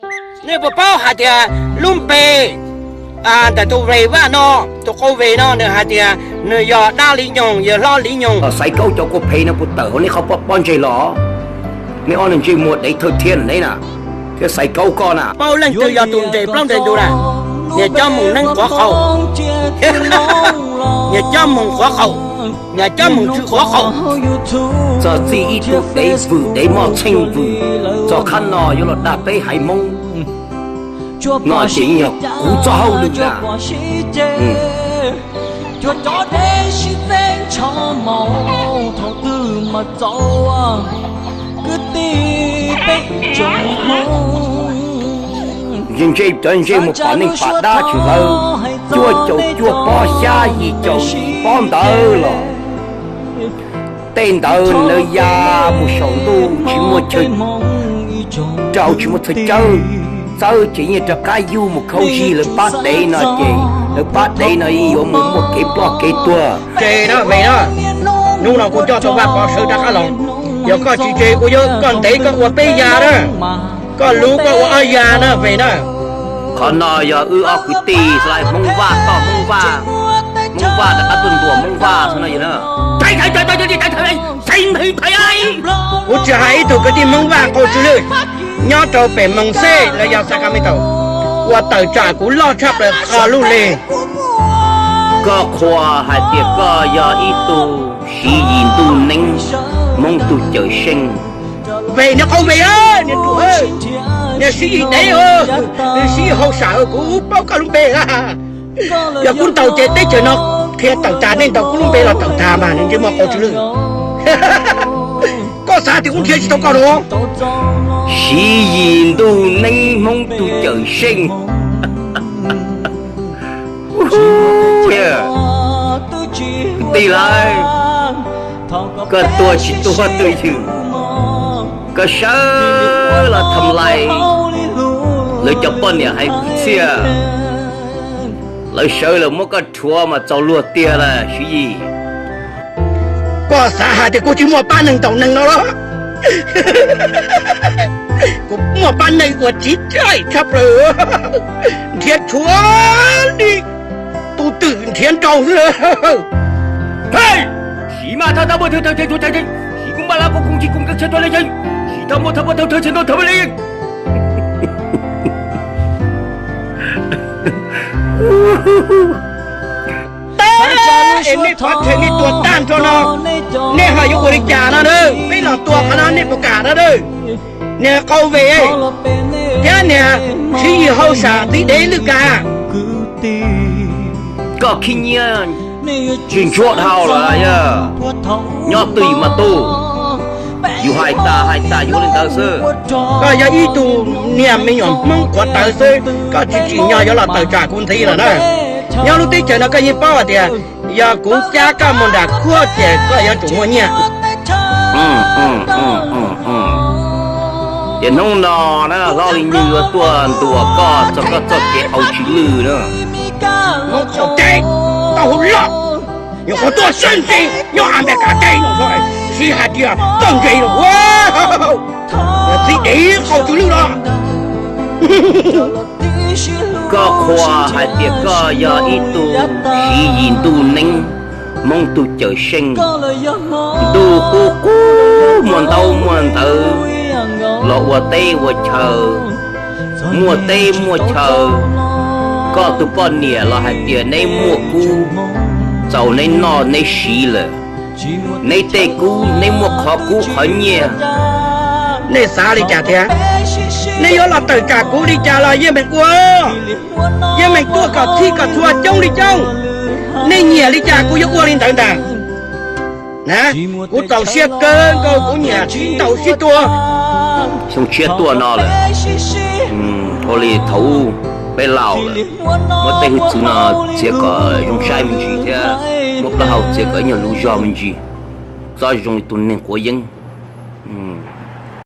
Nej puas paub hais tias lub npe ntawm tus Vaj no, tus qau Vaj no nws hais tias nws yog dab Li Nyoog, yog hlob Li Nyoog. Xaiv Kaub cov kua phe no puas tawm hauv nej qhov pob ntseg los? Nej ob niag ntsej muag dev thawj thiab na, thiab Xaiv Kaub koj na. Paub leej twg yog tus nres plaub nres ntug na? Niag Cob Moos neeb quav qhaum, niag Cob Moos quav qhaum, niag Cob Moos tsw quav qhaum. Txog txij ib tug dev vwm dev moj txheej vwm, txog qhab no yuav los dag peb haiv Hmoob no ces yog kuv txoj hauj lwm na. Ntsej ntsej cov ntsej muag pom neej pom dab tsis hlawv, cuaj caum cuaj pob xyab yim caum yim pob ntawd los tej ntawd lawv ya mus saum ntuj tsis muaj chaw rau, tsis muaj txhawj cawb, txawb ces yeej rov qab yug mus khaub zig lawv pab dev no ces lawv pab dev no yeej yuav mus muaj kev ploj kev tuag. Ces no Vaj na, hnub no kuv coj tau Vaj Pov sawv rov qab los, yog koj tsis ces kuv yuav koj ntev koj ua peb ya na, koj luv koj ua ob ya na Vaj na. Qhov no yog wb ob kwv tij hlais Hmoob Vaj toj Hmoob Vaj, Hmoob Vaj rov qab tuaj ntuas Hmoob Vaj xwb no yog na. Kuv tsis hais ib tug kwv tij Hmoob Vaj qau tsw lwj nyob rau pem Moos Xej los yog Sacramento uas tawm tsam kuv loj tshaj plaws qhov lub li. Koj qhuas hais tias koj yog ib tug Siv Yis Ntuj Neeb Hmoob tus cawm seej. Vem niag qau Vem, niag Siv Yis dev, Siv Yis hauj sam, kuv paub koj lub npe. Yog kuv ntaus ces teb chaws no qhia tawm tas, nej ntaus kuv lub npe los tawm tas mas ntsej muag qau tsw lwj. Koj xav tias kuv nrhiav tsis tau koj los? Siv Yis Ntuj Neeb Hmoob tus cawm seej. Tig lawm, koj tuag tsis tuag twj ywm, koj sawv los tham lais lawv cov poj niam hais kwv txhiaj, lawv sawv los muab koj rhuav mas txaus luag tiag lawm Siv Yis. Koj xav hais tias kuv tsis muaj pab neeg ntaus neeg no los? Kuv muaj pab neeg uas tsiv caij tshaj plaws, nrhiav tshuav li tus twm nrhiav nraug xwb. Siv mas thawj thawj muaj thawj thawj thawj thawj, siv koob npaj lab koob koob tsis koob kab txhiaj tuaj le yeej, siv thawj muaj thawj muaj thawj thawj txhiaj ntuj thawj le yeej. Es nej pov them nej tua tag nrho no, nej ho yuav ua li cas no na? Peb los tua qhov no nej puas kam no na? Niag qau Vem thiab niag Siv Yis hauj sam txiv dev lwj kas, koj khib nyiab tsis ntsuab dhau lawm yog nyob twj ywm mas tu. Yus hais tas hais tas yuav li ntawd xwb. Koj yog ib tug niag me nyuam Hmoob quav tawv xwb, koj tsis tsim nyog yuav los tawm tsam kuv ntxiv lawm na. Nyob lub teb chaws no koj yeej paub hais tias yog kuv cab koj mus nram khuab ces koj yuav tsum muaj nyiaj. Ces hnub no na hlob Li Nyoog yuav tuaj ntuas koj txog koj txoj kev qau tsw lwj na. Hmoob qaum teb, tau hauj lwm, nyuam qhuav tuaj sib ntsib nyob Amelikas teb no, sib hais tias txawj ntse los, txiv dev qau tsw lwj los. Koj qhuas hais tias koj yog ib tug Siv Yis Ntuj Neeb, Hmoob tus cawm seej, ntuj qub qub muaj ntaub muaj ntawv los ua teb ua chaw, muaj teb muaj chaw. Koj tus poj niam los hais tias neb muaj kub, txaus neb noj neb siv lawm. Neb tej kub neb muaj qhov kub qhov nyiaj. Nej xav li cas thiab? Nej yuav los tawm tsam kuv li cas los yeej meem ua, yeej meem tuaj kom txhij kom txhua coob li coob. Nej nyiam li cas kuv yuav ua li ntawd ntag. Na, kuv txaus siab kawg nkaus, kuv nyiam sib ntaus sib tua. Xyoo tshiab tuaj no lawm, ua li thaum ub peb laus lawm, muab tej hwj txwv no txiav kom zoo saib me ntsis thiab muab plaub hau txiav kom ib nyuag lub zog me ntsis, txhob zoo li tus neeg quav yeeb.